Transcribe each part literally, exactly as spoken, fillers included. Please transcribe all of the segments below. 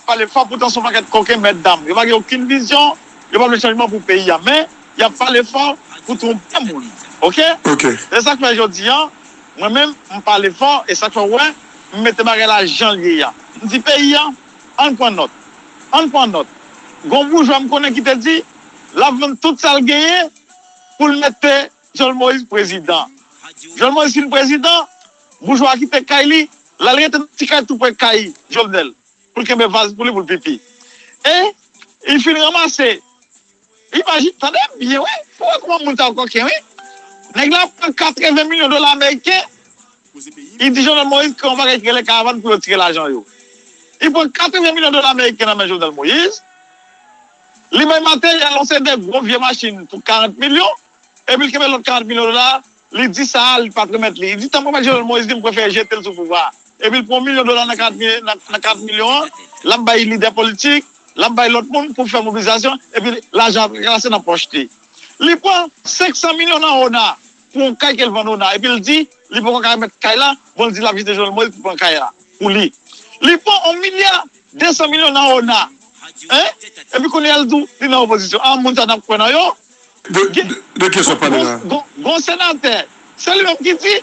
pale fò, poutan se yon pakèt koken mètdam. Yo pa gen okenn vizyon, yo pa vle chanjman pou peyi a. Men, y ap pale fò pou twonpe moun. Oke? Ok. Se sa k fè jodi a, mwen menm, m pale fò, e sa k fè w wè, m mete bagay la jan l ye a. M di peyi a, ann pran nòt. Ann pran nòt. Gon boujwa m konnen ki te di, l ap vann tout sa l genyen pou l mete Jovenel Moïse prezidan. Jovenel Moïse fin prezidan, boujwa a kite kay li, l al rete nan ti kay tou pre kay Jovenel pou l kenbe vaz pou li, pou l pipi. E li fin ranmase, imajine, tande byen, wi, pou wè kòman moun sa yo koken, wi. Nèg la pran katreven milyon dola ameriken, li di Jovenel Moïse kreye yon bagay ki rele karavàn pou yo tire lajan yo. Li pran katreven milyon dola ameriken nan men Jovenel Moïse, li bay materyèl, yon seri de gwo vye machin pou karant milyon, epi l kenbe lòt karant milyon dola, li di sa a, li pa t remèt li. Li di, "Tanpri, mèt Jovenel Moïse di m prefere jete l sou pouvwa a." Epi l pran yon milyon dola nan karant milyon, nan, nan karant milyon an, l ap bay lidè politik, l ap bay lòt moun pou fè mobilizasyon, epi lajan ap ranse nan pòch li. Li pran senk san milyon nan ona pou yon kay ke l vann ona, epi l di, li poko ka remèt kay la, bon, l di l ap jete Jovenel Moïse pou pran kay la, pou li. Li pran yon milya de san milyon nan ona, en? Epi kounye a l di w, li nan opozisyon. A, moun sa n ap kwè nan yo? De, de, de kiyès w ap pale la? Gon, gon, gon senatè, se li menm ki di,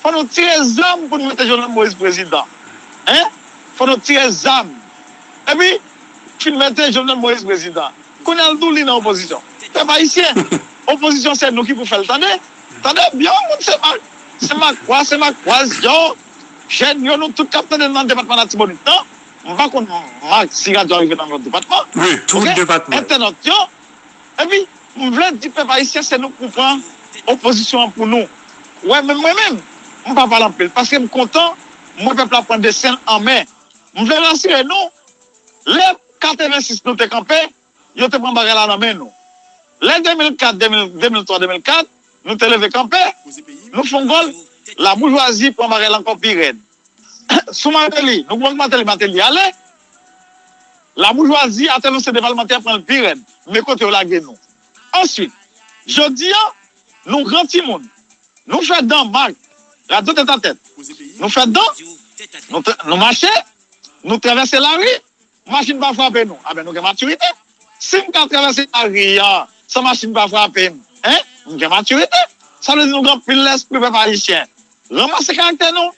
fò nou tire zam pou nou mete Jovenel Moïse prezidan. En? Fò nou tire zam. Epi, fin mete Jovenel Moïse prezidan. Kounye a l di w li nan opozisyon. Pèp ayisyen, opozisyon se nou ki pou fè l, tande? Tande byen, wi, moun se mak, se makwa, se makwaz yo, jèn yo, nou tout k ap tande nan depatman Latibonit nan. M pa konn mak si radyo a rive nan lòt depatman. Wi, tout depatman. Entènot yo. Epi, m vle di pèp ayisyen, se nou k pou pran opozisyon an pou nou. Wè, men mwen menm, m pa pale anpil, paske m kontan, m wè pèp la pran desten l an men. M vle rasire nou, lè katrevensis nou te kanpe, yo te pran bagay la nan men nou. Lè de mil kat, de mil, de mil twa, de mil kat, nou te leve kanpe, nou fè yon gòl, laboujwazi pran bagay la ankò pi rèd. Sou Mateli, nou pran Mateli, Mateli ale, laboujwazi, atè nou se de palmantè pran l pi rèd. Men kote yo lage nou. Answit, jodi a, nou gran timoun, nou fè dan mak, radyo tèt a tèt. Nou fè dan, nou, nou mache, nou travèse lari, machin pa frape nou. Anben, nou gen matirite. Si m ka travèse lari an san machin pa frape m, en, m gen matirite. Sa vle di nou gen anpil lespri, pèp ayisyen. Ranmase karaktè nou.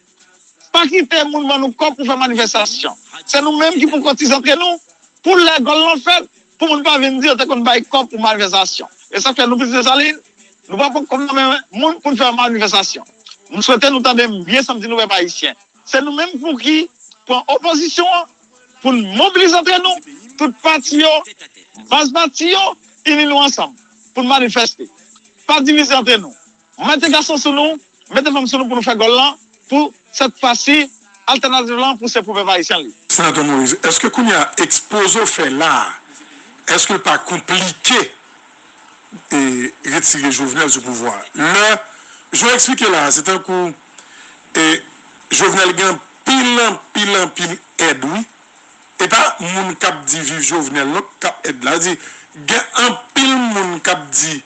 Pa kite moun ban nou kòb pou fè manifestasyon. Se nou menm ki pou kotize antre nou. Pou lè gòl lan fèt, pou moun pa vin di yo te konn bay kòb pou manifestasyon. E sa fè nou pitit Desalin, nou pa pran kòb nan men moun pou n fè manifestasyon. M swete nou tande m byen sa m di nou, pèp ayisyen. Se nou menm pou ki pran opozisyon an, pou n mobilize antre nou, tout pati yo, baz pati yo, ini nou ansanm pou n manifeste. Pa divize antre nou. Mete gason sou nou, mete fanm sou nou pou nou fè gòl lan, pou sèt fwa si, altènativ lan pou se pou pèp ayisyen li. Senatè Moïse, èske kounye a ekspoze w fè la a, èske l pa konplike e retire Jovenel sou pouvwa a? Lè, jan w eksplike la a, se tankou e Jovenel gen anpil, anpil, anpil èd, wi. E pa moun k ap di viv Jovenel non k ap èd la. Di, gen anpil moun k ap di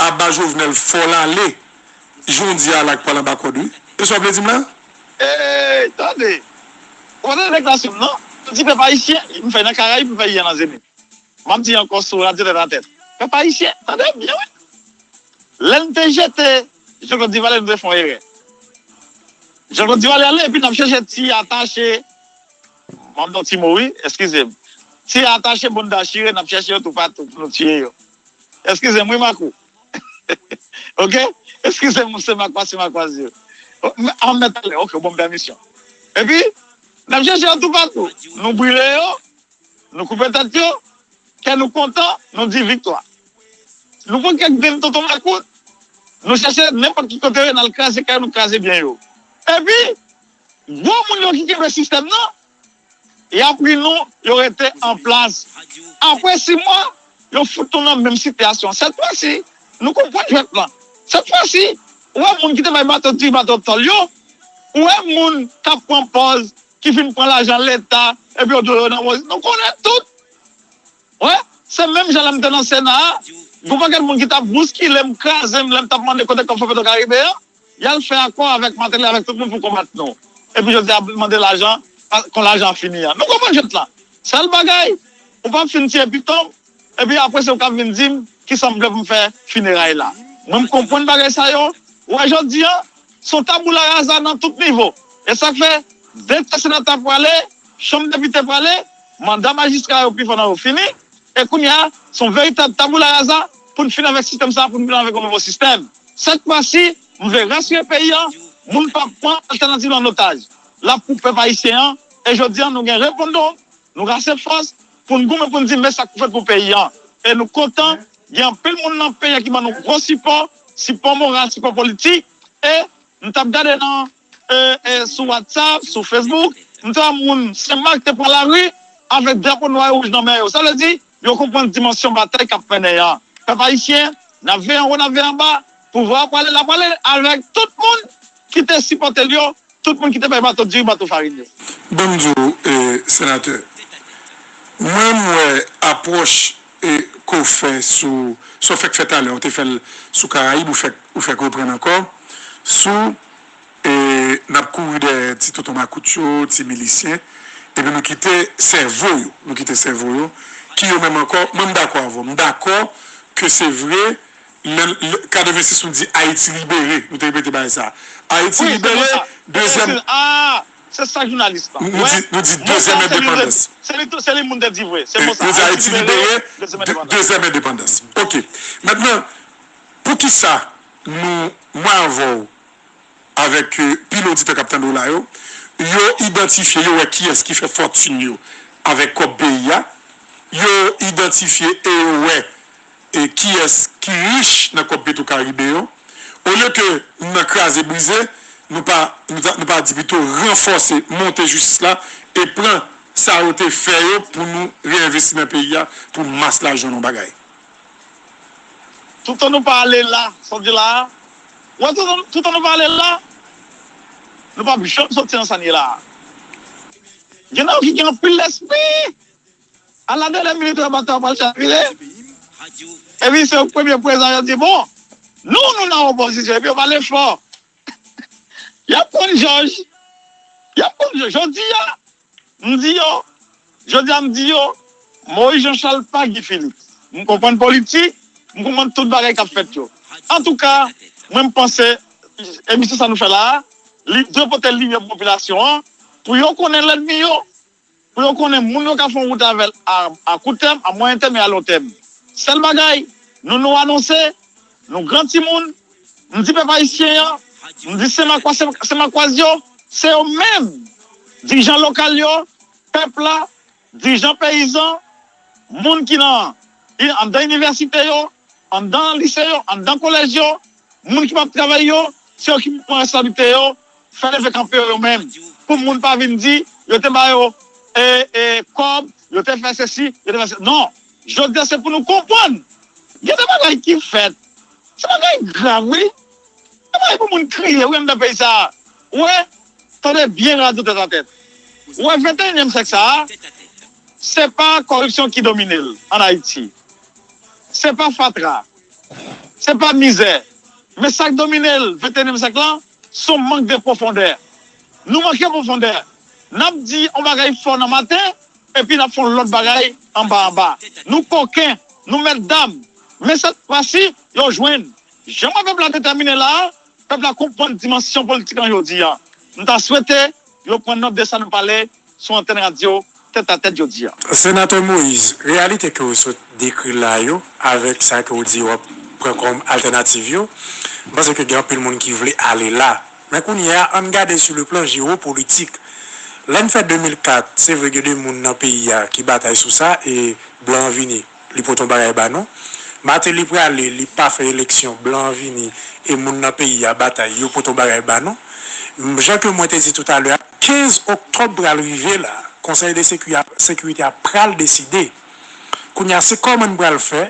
aba Jovenel fò l ale, jan w di a la k pral anba kòd, wi. E sa w vle di m la? Ey, tande. Ou pa tande deklarasyon m non? M di pèp ayisyen, m fè nan Karayib, m fè yè nan Zenith. M ap di ankò sou radyo tèt a tèt. Pèp ayisyen, tande byen, wi. Lè n te jete Jean-Claude Duvalier, nou te fè yon erè. Jean-Claude Duvalier ale, epi n ap chèche ti atache, m ap di yon ti mo, wi, eskize m. Ti atache bounda chire, n ap chèche yo toupatou pou nou tiye yo. Eskize m, wi, Makou. Oke? Eskize m, se Makwa, se Makwaz yo. O, m, a, m mèt ale, oke, w ban m pèmisyon. Epi, n ap chèche yo toupatou. Nou brile yo, nou koupe tèt yo, kè nou kontan, nou di viktwa. Nou pran kèk grenn tonton makout, nou chèche nenpòt ki kote yo, n al kraze kay yo, nou kraze byen yo. Epi, gwo moun yo ki kenbe sistèm nan, y ap ri nou, yo rete an plas. Apre sis mwa, yo fout nou nan menm sitiyasyon. Sèt fwa si, nou konprann jwèt lan. Sèt fwa si, ou wè moun ki te bay bato diri, bato tòl yo, ou wè moun k ap pran pòz, ki fin pran lajan Leta, epi yo di yo nan pòz. Nou konnen tout. Wè, se menm jan lè m te nan Sena a, gon pakèt moun ki t ap bouskile m, kraze m, lè m t ap mande kote kòb Fò Petro Karibe an, y al fè akò avèk Martelly, avèk tout moun pou konbat nou. Epi jodi a ap mande lajan, a, kon lajan fini an. Nou konprann jwèt lan. Sèl bagay, ou p ap fin tiye pitit ou, epi apre se ou k ap vin di m kisa m vle pou m fè fineray la. Mwen, m konprann bagay sa yo. Ou wè, jodi a, se yon taboula raza nan tout nivo. E sa k fè, de tè senatè prale, chanm depite prale, manda majistra yo pi fò nan yo fini, e kounye a, se yon veritab taboula raza pou n fini avèk sistèm sa a, pou n vin avèk yon nouvo sistèm. Sèt fwa si, m vle rasire peyi a, moun p ap pran altènativ la an otaj. L ap pou pèp ayisyen an, e jodi a, nou gen referandòm, nou rase fòs pou n goumen pou n di men sa k pou fèt pou peyi a. E nou kontan, gen anpil moun nan peyi a ki ban nou gwo sipò, sipò moral, sipò politik. E m t ap gade nan, e, e, sou WhatsApp, sou Facebook, m t wè moun Senmak te pran lari avèk drapo nwa e wouj nan men yo. Sa vle di, yo konprann dimansyon batay k ap mennen an. Pèp ayisyen, n ap veye anwo, n ap veye anba, pouvwa a prale, l ap prale avèk tout moun ki te sipòte l yo, tout moun ki te bay bato diri, bato farin yo. Ban m di w, e, senatè, mwen, m wè apwòch, e, ke w fè sou, sa w fèk fè talè, w te fè l sou Karayib, ou fèk, ou fèk reprann ankò, sou, e, n ap kouri dèyè ti tonton makout yo, ti milisyen, epi nou kite sèvo yo, nou kite sèvo yo, ki yo menm ankò, mwen, m dakò avè w, m dakò ke se vre, lè, lè, katrevensis, nou di Ayiti libere, nou te repete bagay sa. Ayiti libere, dezyèm. Ah, se sa jounalis la. Nou di, nou di dezyèm endepandans. Se li, se li moun te di vre. Se bon sa. Nou di Ayiti libere, dezyèm endepandans. Ok. Mentnan, poukisa nou, mwen avè w, avèk, e, pil oditè k ap tande w la yo, yo idantifye, yo wè kiyès ki fè fòtin yo avèk kòb peyi a, yo idantifye e yo wè, e, kiyès ki rich nan kòb Petwokaribe yo. Olye ke nou nan kraze brize, nou pa, nou ta, nou pa di pito ranfòse, monte jistis la e pran sa yo te fè yo pou nou reenvesti nan peyi a, pou mas la jwenn yon bagay. Toutan nou pa ale la, sa w di la a, wè, toutan, toutan nou pa ale la, nou p ap janm soti nan sa n ye la a. Gen nan yo ki gen anpil lespri. Ala de lè militè bato a pral chavire. Epi se yo k premye prezan, yo di, bon, nou, nou nan opozisyon. Epi yo pale fò. Y ap konn jòj. Y ap konn jòj. Jodi a, m di yo, jodi a, m di yo, Moyiz Jan Chal pa Guy Philippe. M konprann politik, m konprann tout bagay k ap fèt yo. Antouka, mwen, m panse, emisyon sa nou fè la a, li dwe pote limyè pou popilasyon an, pou yo konnen lènmi yo, pou yo konnen moun yo ka fè yon wout avè l a, a kout tèm, a mwayen tèm e a lon tèm. Sèl bagay, nou, nou anonse, nou gran timoun, m di pèp ayisyen an, m di Senmakwa, Sen-, Senmakwaz yo, se yo menm, dirijan lokal yo, pèp la, dirijan peyizan, moun ki nan, anndan inivèsite yo, anndan lise yo, anndan kolèj yo, moun ki p ap travay yo, se yo ki pou pran responsablite yo, fè leve kanpe yo yo menm. Pou moun pa vin di, yo te ba yo, e, e, kòb, yo te fè sesi, yo te fè se-, non. Jodi a se pou nou konprann. Gen de bagay ki fèt. Se bagay grav, wi. Se bagay pou moun kriye, wi, anndan peyi sa a. Ou wè, tande byen radyo Tètatèt. Ou wè, venteyinyèm syèk sa a, se pa kòripsyon ki domine l ann Ayiti. Se pa fatra. Se pa mizè. Men sa k domine l, venteyinyèm syèk lan, se yon mank de pwofondè. Nou manke pwofondè. N ap di yon bagay fò nan maten, epi n ap fè yon lòt bagay anba anba. Nou koken, nou mèt dam. Men sèt fwa si, yo jwenn. Jan mwen pèp la detèmine la a, pèp la konprann dimansyon politik lan jodi a. M ta swete yo pran nòt de sa nou pale sou antèn radyo Tètatèt jodi a. Senatè Moïse, reyalite ke w sot dekri la yo, avèk sa ke w di w ap pran kòm altènativ yo, m panse ke gen anpil moun ki vle ale la. Men kounye a, ann gade sou le plan jewopolitik. Lè n fè de mil kat, se vre gen de moun nan peyi a ki batay sou sa, e blan an vini, li pote yon bagay ba nou. Martelly prale, li pa fè eleksyon, blan an vini, e moun nan peyi a batay, yo pote yon bagay ba nou. Jan ke mwen te di toutalè a, kenz oktòb pral rive la, Konsèy de Sekui-, Sekirite a pral deside. Kounye a, se kòman n pral fè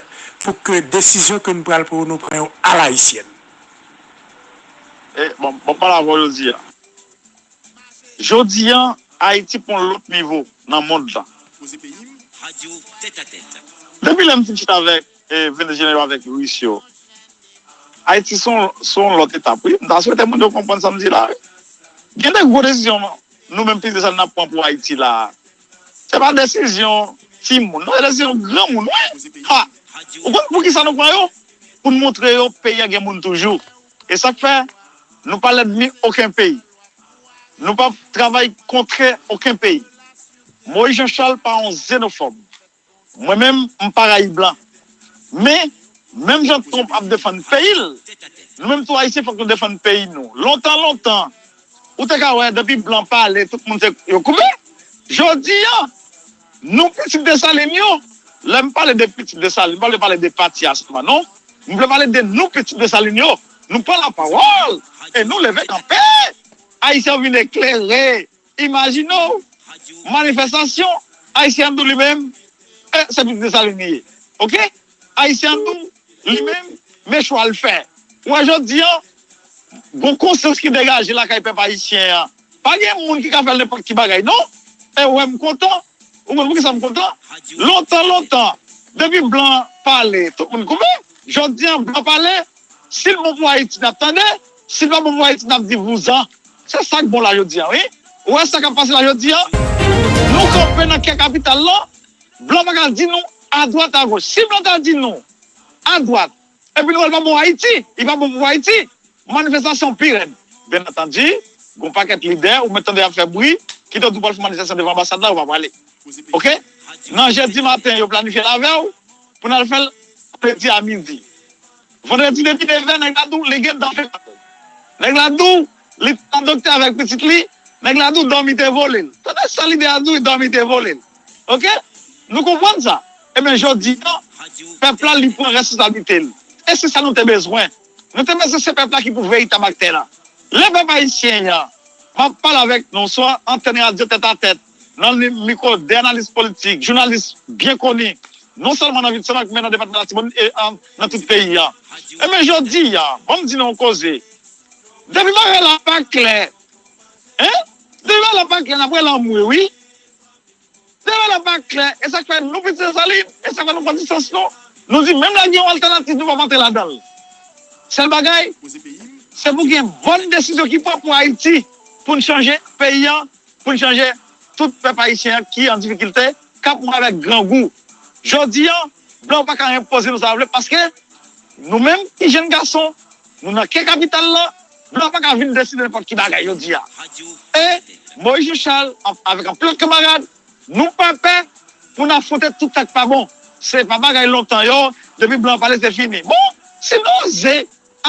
pou ke desizyon ke n pral pran yo, nou pran yo alayisyèn? E, bon, bon, pale avè w jodi a. Jodi a, Ayiti pran yon lòt nivo nan mond lan. Depi lè m fin chita avèk, e, Venn Jenero avèk Ris yo, Ayiti se yon, se yon lòt etap, wi. M ta swete moun yo konprann sa m di la, wi. Gen de gwo desizyon nou menm plis de sa n ap pran pou Ayiti la a. Se pa desizyon timoun, non, se desizyon granmoun, wi. Ha! Ou konn poukisa nou pran yo? Pou n montre yo peyi a gen moun toujou. E sa k fè nou pa lènmi okenn peyi. Nou pa travay kontre okenn peyi. Moyiz Jan Chal pa yon zenofòb. Mwen menm, m pa rayi blan. Men, menm jan Trump ap defann peyi l, nou menm tou Ayisyen fòk nou defann peyi nou. Lontan, lontan, ou te ka wè depi blan pale, tout moun se yo koupe. Jodi a, nou pitit Desalin yo, lè m pale de pitit Desalin, m pa vle pale de pati a sèlman, non. M vle pale de nou pitit Desalin yo. Nou pran lapawòl e nou leve kanpe. Ayisyen vin eklere. Imajine w, manifestasyon, Ayisyen tou li menm, e se pitit Desalin li ye. Oke? Ayisyen tou li menm, men chwa l fè. Ou wè jodi a, gon konsyans ki degaje lakay pèp ayisyen an. Pa gen moun ki ka fè l nenpòt ki bagay, non. E wè m kontan, ou konn poukisa m kontan? Lontan, lontan, depi blan pale, tout moun koupe. Jodi a, blan pale, si l bon pou Ayiti, n ap tande. Si l pa bon pou Ayiti, n ap di vouzan. Se sa k bon la jodi a, wi. Ou wè sa k ap pase la jodi a? Nou kanpe nan kè kapital la. Blan pa ka di nou adwat, agoch. Si blan ta di nou adwat, epi nou wè l pa bon Ayiti, li pa bon pou Ayiti, manifestasyon pi rèd. Byen antandi, gon pakèt lidè, ou mèt tande y ap fè bri, ki te di w pral fè manifestasyon devan anbasad la, ou pa prale. Oke? Nan jedi maten, yo planifye l avè w, pou n al fè l vandredi a midi. Vandredi depi nevè, nèg la di w li gen dan fè mal. Nèg la di w li t nan doktè avèk pitit li, nèg la di w dòmi te vole l. Tande sa lidè a di w, dòmi te vole l. Oke? Nou konprann sa. Ebyen, jodi a, pèp la, li pran responsablite l. E se sa nou te bezwen. Nou te bezwen se pèp la ki pou veritab aktè la. Lè pèp ayisyen an, m ap pale avèk nou sou antèn radyo Tètatèt, nan mikwo de analis politik, jounalis byen koni, non sèlman nan vil Senmak, men nan depatman Latibonit e an, nan tout peyi a. Ebyen, jodi a, ban m di nou yon koze. Depi bagay la pa klè, en? Depi bagay la pa klè, n ap rele anmwe, wi. Depi bagay la pa klè, e sa k fè nou pitit Desalin, e sa k fè nou pran distans nou. Nou di, menm lè gen yon altènativ, nou p ap antre ladan l. Sèl bagay, se pou gen bòn desizyon ki pran pou Ayiti, pou n chanje peyi a, pou n chanje tout pèp ayisyen an ki an difikilte, k ap mouri avèk grangou. Jodi a, blan yo pa ka enpoze nou sa yo vle, paske nou menm ki jèn gason, nou nan kè kapital la, blan pa ka vin deside nenpòt ki bagay jodi a. E Moyiz Jan Chal, an, avèk anpil lòt kanmarad, nou pa pè pou n afwonte tout sa k pa bon. Se pa bagay lontan yo, depi blan pale, se fini. Bon, si nou oze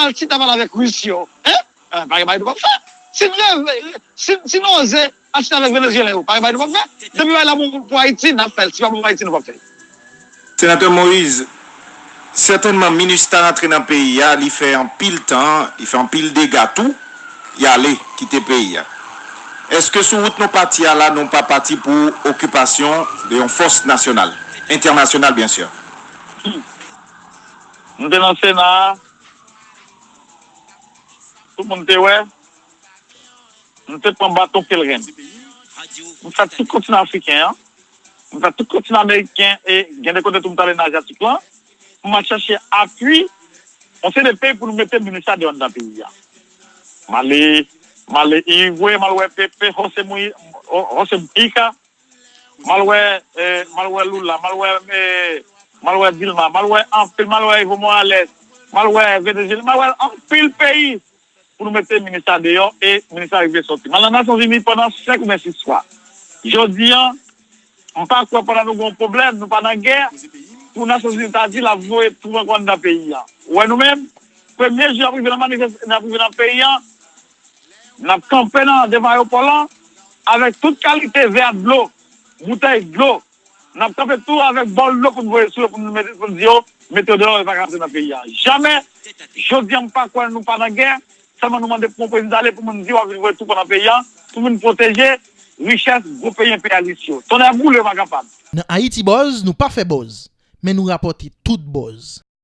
al chita pale avèk Ris yo, en? Eh, pa gen bagay nou p ap fè. Si n reve, si, si n oze al chita avèk Venezyelyen yo, pa gen bagay nou p ap fè. Depi bagay la bon pou Ayiti, n ap fè l. Si pa bon pou Ayiti, nou p ap fè l. Senatè Moïse, sètènman, Minustah rantre nan peyi a, li fè anpil tan, li fè anpil dega tou, li ale, kite peyi a. Èske sou wout nou pati a la, nou pa pati pou okipasyon de yon fòs nasyonal, entènasyonal, byen si? M te nan Sena a, tout moun te wè, m te pran baton pèleren. M fè tout kontinan afriken an, m fè tout kontinan ameriken, e gen de kote tou m t ale nan azyatik lan, pou m al chèche apui yon seri de peyi pou nou mete Minustah deyò anndan peyi a. M ale, m ale Irigwe, m al wè Pepe, José Mui-, José Mujica, m al wè, eh, m al wè Lula, m al wè, eh, m al wè Dilma, m al wè anpil, m al wè Evo Morales, m al wè Venezyela, m al wè anpil peyi pou nou mete Minustah deyò e Minustah rive sòti. M al nan Nasyonzini pandan senk oubyen sis fwa. Jodi a, m pa kwè pandan nou gen yon pwoblèm, nou pa nan gè, pou Nasyonzini ta di l ap voye twoup ankò anndan peyi a. Ou wè nou menm, premye jou n ap rive nan manifes-, n ap rive nan peyi a, n ap kanpe nan devan ayewopò lan avèk tout kalite vè dlo, boutèy dlo. N ap kanpe tou avèk bòl dlo pou n voye sou yo, pou n mete, pou n di yo, mete yo deyò, yo pa ka antre nan peyi a. Jamè, jodi a, m pa kwè nou pa nan gè, sèlman nou mande pou yon prezidan ale, pou moun di w ap vin voye twoup nan peyi a, pou vin pwoteje richès gwo peyi enpeyalis yo. Tonnè boule, yo pa kapab. Nan Ayiti Buzz, nou pa fè buzz, men nou rapòte tout buzz.